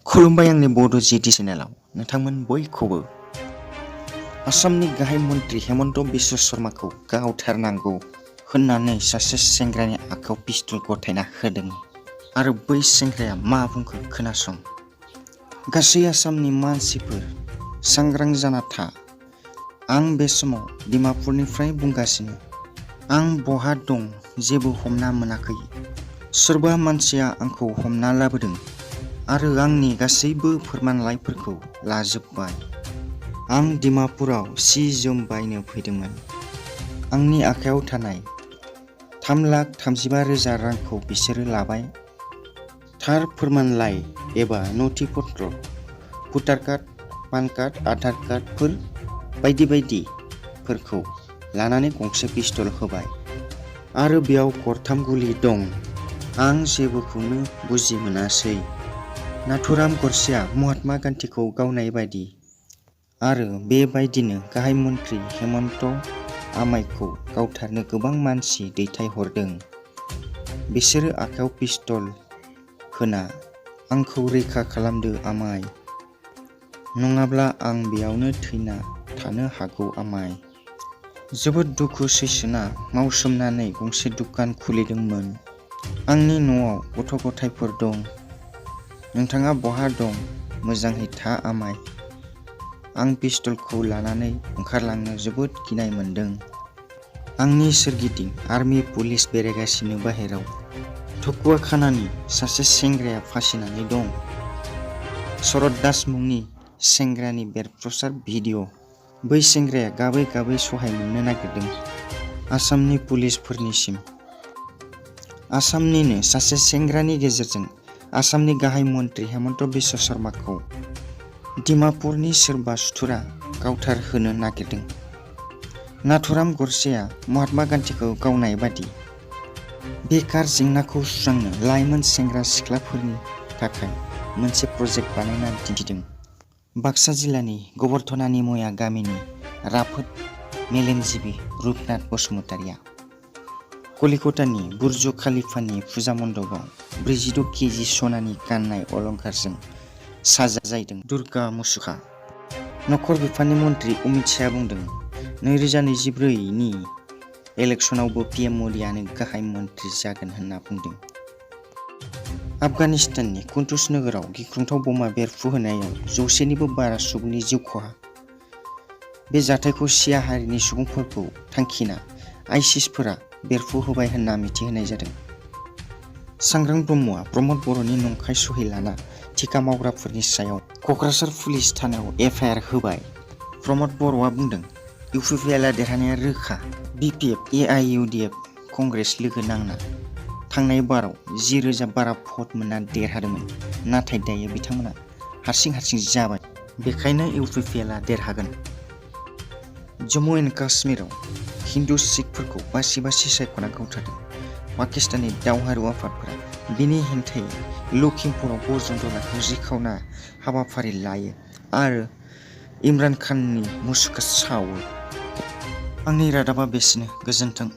खुलुमबाय आंनि बड' जिटि चेनेलाव नोंथांमोन बयखौबो। आसामनि गाहाय मन्त्रि हेमन्त बिश्व शर्माखौ गावथारनांगौ होननानै सासे सेंग्रानि आखायाव पिस्तल गथायना होदों आरो बै सेंग्राया मा बुंखो खोनासं। गासै आसामनि मानसिफोर सांग्रां जाना था। आं बे समाव डिमापुरनिफ्राय बुंगासिनो। आं बहा दं जेबो हमना मोनाखै। सोरबा मानसिया आंखौ हमना लाबोदों आरो आंनि गासैबो फोरमानलाइफोरखौ लाजोबबाय। आं डिमापुराव सि जोम बायनो फैदोंमोन। आंनि आखायाव थानाय 3,35,000 रांखौ बिसोरो लाबाय। थार फोरमानलाइ एबा नथि पत्र, भटार कार्ड, पान कार्ड, आधार कार्डफोर बायदि बायदिफोरखौ लानानै गंसे पिस्तल होबाय आरो बेयाव गरथाम गुलि दं। आं जेबोखौनो बुजि मोनासै। नाथुराम गडसेआ महात्मा गान्धीखौ गावनाय बायदि आरो बेबायदिनो गाहाय मन्त्रि हेमन्त आमायखौ गावथारनो गोबां मानसि दैथायहरदों। बिसोरो आखायाव पिस्तल होना आंखौ रैखा खालामदो आमाय, नङाब्ला आं बेयावनो थैना थानो हागौ आमाय। जोबोद दुखु सैसोना मावसोमनानै गंसे दुकान खुलिदोंमोन। आंनि न'आव गथ' गथायफोर दं। नोंथाङा बहा दं मोजाङै था आमाय। आं पिस्तलखौ लानानै ओंखारलांनो जोबोद गिनाय मोनदों। आंनि सोरगिदिं आर्मि पुलिस बेरायगासिनो बाहेराव। थकुवाखानानि सासे सेंग्राया फासिनानै दं। शरत दास मुंनि सेंग्रानि बेरफ्रुसार भिडिअ'। बै सेंग्राया गाबै गाबै सहाय मोननो नागिरदों आसामनि पुलिसफोरनिसिम। आसामनिनो सासे सेंग्रानि गेजेरजों आसामनि गाहाय मन्त्रि हेमन्त बिश्व शर्माखौ डिमापुरनि सोरबा सुथुरा गावथारहोनो नागिरदों। नाथुराम गडसेआ महात्मा गान्धीखौ गावनाय बादि। बेकार जेंनाखौ सुस्रांनो लाइमोन सेंग्रा सिख्लाफोरनि थाखाय मोनसे प्रजेक्ट बानायना दिन्थिदों। बाक्सा जिल्लानि गबरधनानि मया गामिनि राफोद मेलेमजिबि रुपनाथ बसुमतारिया कलिकतानि बुर्ज खलिफानि फुजा मण्डपाव 46 केजि सनानि गाननाय अलंकारजों साजायदों दुर्गा मुसुखा। नखर बिफाननि मन्त्रि अमित शाहआ बुंदों 2024 नि इलेक्शनावबो पिएम मदिआनो गाहाय मन्त्रि जागोन होनना बुंदों। आफगानिस्ताननि कुन्दुज नोगोराव गिख्रंथाव बमा बेरफ्रुहोनायाव 100 निबो बारा सुबुंनि जिउ खहा। बे जाथायखौ शिया हारिनि सुबुंफोरखौ थांखिना आइसिसफोरा बेरफ्रुहोबाय होनना मिथिहोनाय जादों। सांग्रां ब्रह्मआ प्रमद बर'नि नंखाय सहि लाना थिका मावग्राफोरनि सायाव क'क्राझार पुलिस थानायाव एफआइआर होबाय। प्रमद बर'आ बुंदों इउपिपिएलआ देरहानाया रोखा। बिपिएफ, एआइइउडिएफ, कंग्रेस लोगो नांना थांनाय बाराव 10,012 भट मोनना देरहादोंमोन। नाथाय दायो बिथांमोना हारसिं जाबाय। बेखायनो इउपिपिएलआ देरहागोन। जम्मु एन्ड काश्मीराव हिन्दु सिखफोरखौ बासि सायख'ना गावथारदों। पाकिस्ताननि दावहारु आफादफोरा बेनि हेंथायै लखिमपुराव गरजन दलाखौ जिखावना हाबाफारि लायो आरो इमरान खाननि मुसुखा सावो। आंनि रादाबा बेसेनो। गोजोन्थों।